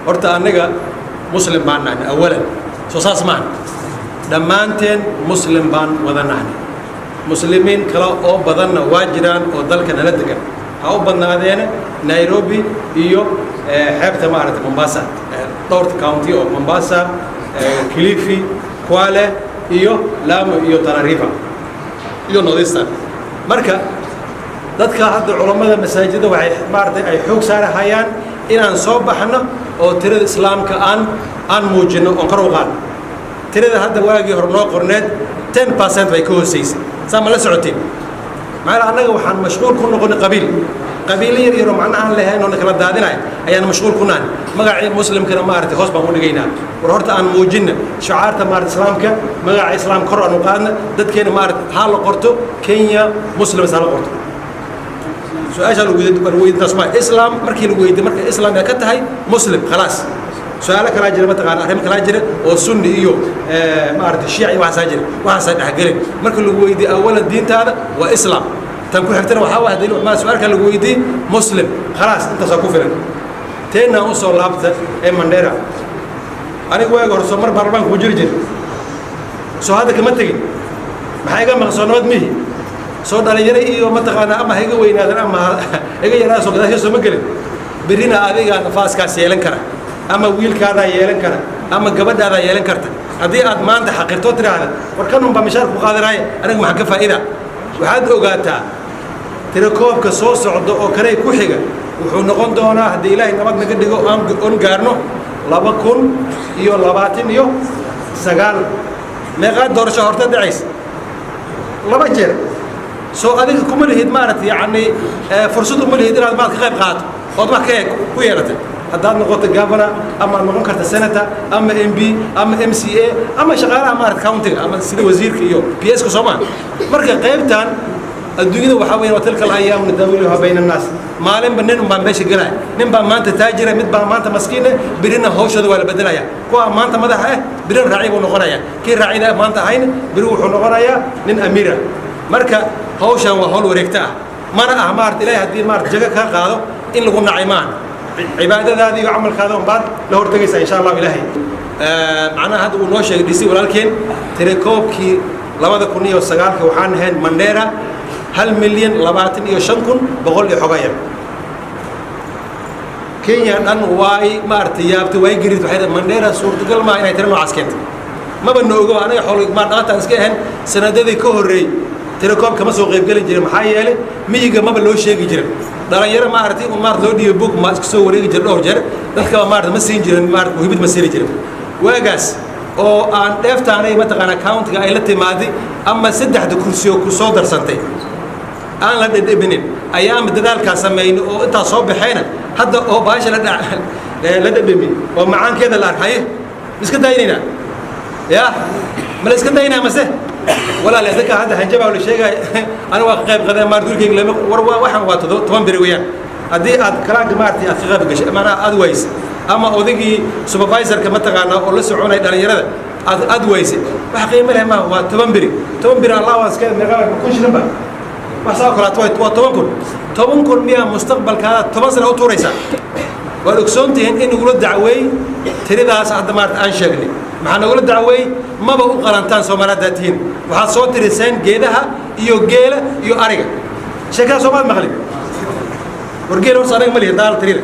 Horta annaga Muslim baan nahnay awalan, soo saas maahan? Dhammaanteen Muslim baan wada nahnay. Muslimiin kale oo badanna waa jiraan oo dalka nala degan, ha u badnaadeena Nairobi iyo xeebta, maaragtay, Mombasa, dhowrta county oo Mombasa, Kilifi, Kwale iyo Lamu iyo Tana River iyo Northeastern. Marka dadka hadda culammada masaajidda waxay, maaragtay, ay xoog saarahayaan inaan soo baxno oo tirada Islaamka aan muujino oon kor u qaadno. Tirada hadda waagii hore noo qorneed 10% bay ka hooseysay, saa ma la socotiin? Maxaa annaga waxaan mashquul ku noqonay qabiil, qabiilo yar yaroo macno aan lahayn oo na kala daadinaya ayaan mashquul ku nahay. Magacii Muslimkana, maaragtay, hoos baan u dhigaynaa. War horta aan muujinna shucaarta, maaragtay, Islaamka, magaca Islaam kor aan u qaadna. Dadkeena, maaragtay, ha la qorto Kenya Muslims, ha la qorto. Su-aasha lagu weydiintaas ma Islam markii lagu weydiiyo, marka Islam ay ka tahay Muslim, khalaas. Su-aalo kalaa jira, mataqaana, arrimo kalaa jira oo Sunni iyo, maaragtay, Shiic iyo waxaasaa jira, waxaasaa dhexgelin. Marka lagu weydiiyo awalan diintaada waa Islam, tan ku xigtana waxaa waa hadii ma su-aalka lagu weydiiyo Muslim, khalaas, intaasaa ku filan. Teennaan usoo laabta ee Mandera. Anigu waaga hore soo mar baarlamaanka ku jiri jira, soo hadda kama tegin. Maxaa iga maqan? Soo nabad mihi? Soo dhalinyaro iyo, mataqaanaa, ama ha iga weynaadan ama ha iga yaraadan, soo gadaasha sooma gelin. Berrina adigaa nafaaskaas yeelan kara ama wiilkaadaa yeelan kara ama gabadhaadaa yeelan karta. Haddii aad maanta xaqirtoo tidhaahda, "War kanun baa mishaar ku qaadanaya, aniga maxaan ka faa'iida?" Waxaad ogaataa tirakoobka soo socda oo kale ku xiga wuxuu noqon doonaa, haddii Ilaahay nabad naga dhigo aan on gaarno 2029. Meeqaa doorasho horta dhacaysa? Laba jeer. Soo adiga kuma lihid, maaragtay, yacni, fursad uma lihid inaad maad ka qayb qaadato ood wax ka ku yeelatay, haddaad noqoto governor ama aad noqon karta senator ama MP ama MCA ama shaqaalaha, maarata, countyga ama sida wasiirka iyo PS ka, soo maa? Marka qaybtan adduunyada waxaa weya وتلك الأيام نداولها بين الناس. Maalinba nin unbaa meesha gelaya. Nin baa maanta taajira, mid baa maanta maskiina, birina hawshooda waa la bedelaya. Kuwa maanta madaxa ah birina raaci buu noqonaya, kii raacida maanta ahayn biri wuxuu noqonayaa nin amiira. Marka hawshan waa hawl wareegta ah, mana ah, maarata, Ilahay haddii, maarata, jago kaa qaado in lagu nacay maaha. Cibaadadaada iyo camalkaada unbaad la hortegaysaa, insha Allahu. Ilaahay macnaha hadda uu noo sheegay dhisi walaalkeen, tirakoobkii 2009-ka waxaan ahayn Mandera 1,025,100 iyo xoga yar. Kenya dhan waay, maaragtay, yaabtay, waay garid. Waxay Mandera suurtagal maaha inay tiro noocaas keentay. Maba na ogo anaga, xoolo maa dhaqataan iska ahayn. Sanadadii ka horreeyey tirakoob kama soo qaybgeli jirin, maxaa yeelay miyiga maba loo sheegi jirin. Dhalinyaro, maaragtay, un maarata loo dhiibo bug ma iska soo wareegi jira dhowr jeer, dadkaba, maarata, ma siin jirin, maarata, muhiimad ma siini jirin. Waagaas oo aan dheeftaanay, mataqaanaa, countyga ay la timaaday ama saddexda kursi oo ku soo darsantay aan la dhedhebinin ayaama dadaalkaa samaynay oo intaas soo baxayna. Hadda oo baasha la la dhedhemi oo macaankeeda la arkaye, ma iska daynaynaa? Ya, ma la iska daynaa mase? Walaal, dadka hadda hanjabaa la sheegay, aniga waa ka qayb qadeen, maar duurkeyga lama war. Waa waxaan waa 10 beri weeyaan. Haddii aad kalaanka, maaragtay, aad ka qayb gashay, maanaa aad waysay, ama odagii supervisorka, mataqaanaa, oo la soconay dhalinyarada aad waysay, wax qiimo leh maaha. Waa 10 beri, 10 beri. Allah, waa iska meeqa? 1000 shilin ba wax saa kaleeto waa 10,000. 10,000 miyaa mustaqbalkaada 10 sano u tuuraysaa? Waad ogsoon tihiin in nagula dacweey tiridaas hadda, maarata, aan sheegnay. Maxaa nagula dacweey? Maba u qalantaan Soomaali haddaad tihiin, waxaad soo tiriseen geedaha iyo geela iyo ariga. Sheekada soomaad maqlin? War geel horta anaga ma lihi daal tirida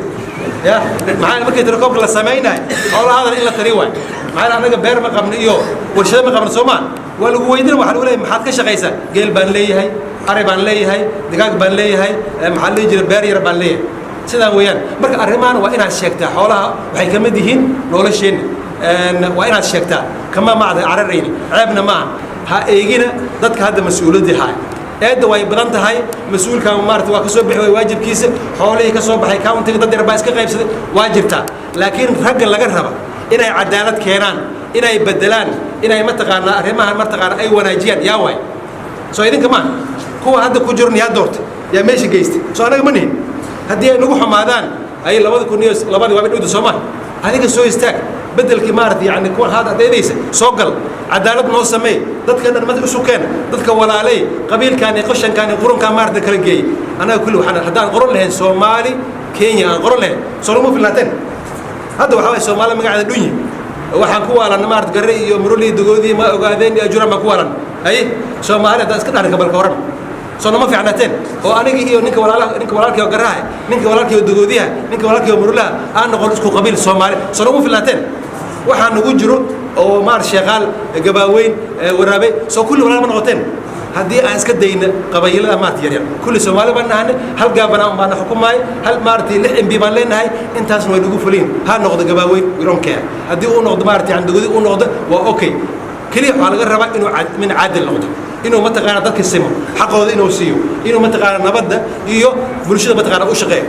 ya. Maxaa markii tirakoobka la samaynayo xoolahaadana in la tiri waay? Maxaa anaga beer ma qabno iyo warshado ma qabno, soomaa? Waa lagu weydiina, waxaa lagu leeyahay, "Maxaad ka shaqaysaa?" "Geel baan leeyahay, ari baan leeyahay, digaag baan leeyahay, maxaa leeyi jira, beer yar baan leeyahay." Sidaan weeyaan. Marka arrimahan waa inaad sheegtaa. Xoolaha waxay ka mid yihiin nolosheenna, waa inaad sheegtaa. Kama macda cararayni, ceebna maaha. Ha eegina dadka hadda mas-uuliyaddii haaya, eedda way badan tahay. Mas-uulkan, maarata, waa ka soo bixi way waajibkiisa. Xoolihii ka soo baxay countyga dad yar baa iska qaybsaday, waa jirtaa. Laakiin ragga laga raba inay cadaalad keenaan, inay bedelaan, inay, mataqaanaa, arrimahan, mataqaana, ay wanaajiyaan, yaa waay? Soo idinka maa? Kuwa hadda ku jiran yaa doortay? Yaa meesha geystay? Soo anaga ma nihin? Haddii ay nagu xumaadaan ay 2002-dii waaba dhowda, soo maa? Adiga soo istaag bedelkii, maarata, yani kuwan haad adeedaysa, soo gal, cadaalad noo sameey, dadka dhan mad isu keen, dadka walaalay, qabiilkaan iyo qashankaan iyo qurunkaan, maarata, kala geeyey. Annaga kulli waxaan haddaan qoran lahayn Soomaali Kenya aan qoran lahayn, soo naguma filnaateen. Hadda waxaa waye Soomaali magaceeda dhunyi. Waxaan ku waalan maarata Garre iyo Muruli, Dogoodii, ma ogaadeen iyo Ajuuraan baan ku waalan. Haye, Soomaali haddaan iska dhahna kabalka waran, soo nama fiicnaateen oo aniga iyo ninka walaalaha, ninka walaalkii oo Garraha, ninka walaalkii oo Dogoodiyaha, ninka walaalkii oo Murulaha aan noqon isku qabiil Soomaali, soo nama filnaateen? Waxaa nagu jiro oo maar Sheeqaal, Gabaaweyn, Waraabe, soo kulli walaal ma noqoteen haddii aan iska dayna qabaylada maarata yaryar? Kulli Soomaali baan nahanay, hal gaabanaa baan xukumaay, hal maarata 6 MP baan leenahay, intaasna way nagu fuliin. Ha noqdo Gabaaweyn, we don't care. Haddii uu noqdo maarata yani Dogodi uu noqdo, waa okay. Keliya waxaa laga rabaa inuu min caadil noqdo, inuu mataqaana dadka simo, xaqooda inuu siiyo, inuu mataqaana nabadda iyo bulshada mataqaana u shaqeeyo.